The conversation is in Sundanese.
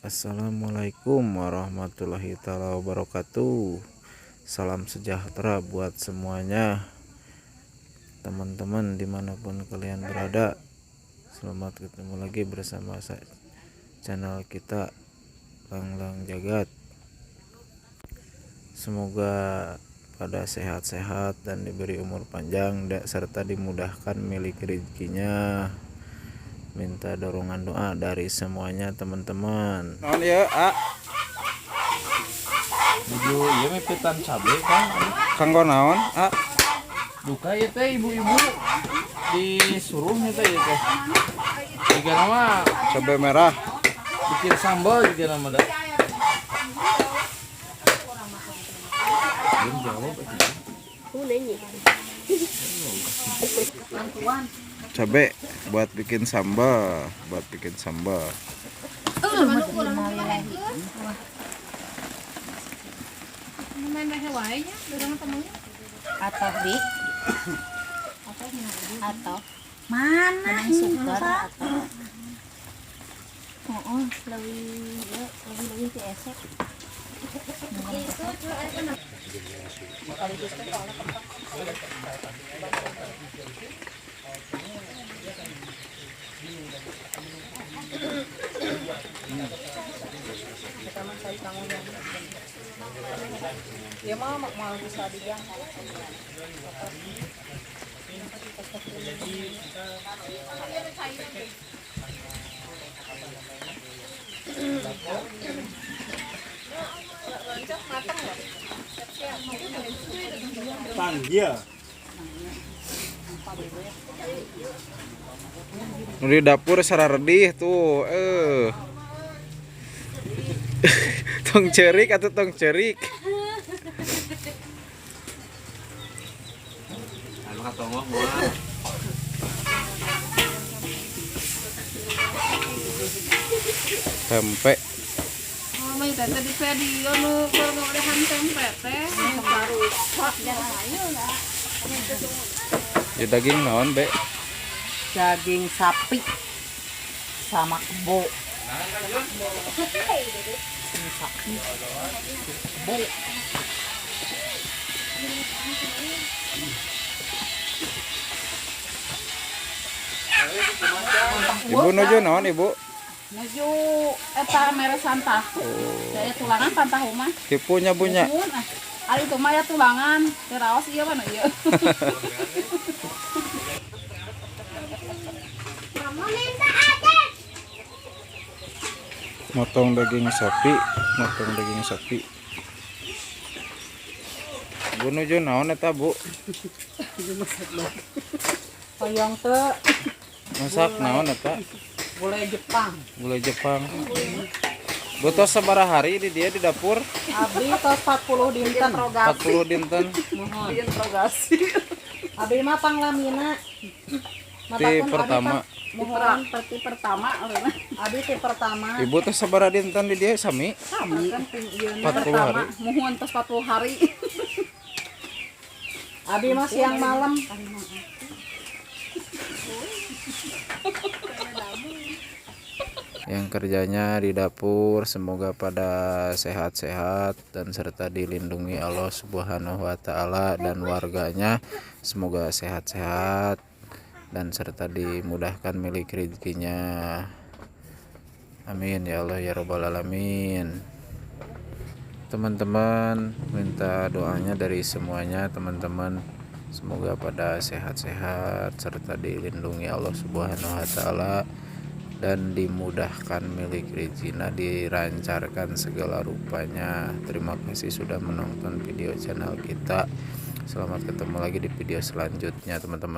Assalamualaikum warahmatullahi taala wabarakatuh. Salam sejahtera buat semuanya, teman-teman dimanapun kalian berada. Selamat ketemu lagi bersama channel kita, Langlang Jagat. Semoga pada sehat-sehat dan diberi umur panjang serta dimudahkan milik rezekinya. Minta dorongan doa dari semuanya, teman-teman. Naon ya, A? Nuju ieu mipitan cabe, Kang. Kanggo naon, A? Duka ieu teh, ibu-ibu disuruhnya teh ieu teh. Jiga nama Cabe merah. Bikin sambal jiga nama da. Belum jawab atuh. Cabe buat bikin sambal, buat bikin sambal. Atau di atau mana sugar atau oh, lebih lebih lebih ti esek. Ya mau mau bisa dijangkau. Tanggia. Nu di dapur sararedih tuh, eh. Tong cerik atau tong cerik. Anu katongok moal. Tempe. Oh, mah teh di video nu keur ngolehan tempe teh baru. Ya, daging naon, Be? Daging sapi sama kebo. Sapi kebo. Ibu nuju naon, Ibu? Nuju eta meresan tahu. Saya tulangan pan tahu mah. Kipunya punya. Nuhun, ah. Ari itu mah ya tulangan, teu raos ieu mah nu ieu. Motong daging sapi, motong daging sapi. Bu, nuju naon eta, Bu? Hoyong teu. Masak naon eta? Gulai Jepang. Gulai Jepang. Bu, tos sabaraha hari di dia di dapur? Abdi tos 40 dinten. 40 dinten. Muhun. Interogasi. Abdi mah panglamina. Ti pertama. Muhun. Seperti pertama urang. Abdi ti pertama. Ibu tos sabaraha dinten di dia, sami? Sami. 40 hari. Muhun, tos 40 hari. Abdi mah siang malam. Yang kerjanya di dapur, semoga pada sehat-sehat dan serta dilindungi Allah Subhanahu wa taala, dan warganya semoga sehat-sehat dan serta dimudahkan milik rezekinya. Amin ya Allah ya robbal alamin. Teman-teman, minta doanya dari semuanya, teman-teman. Semoga pada sehat-sehat serta dilindungi Allah Subhanahu wa taala dan dimudahkan milik rezekina, dilancarkan segala rupanya. Terima kasih sudah menonton video channel kita. Selamat ketemu lagi di video selanjutnya, teman-teman.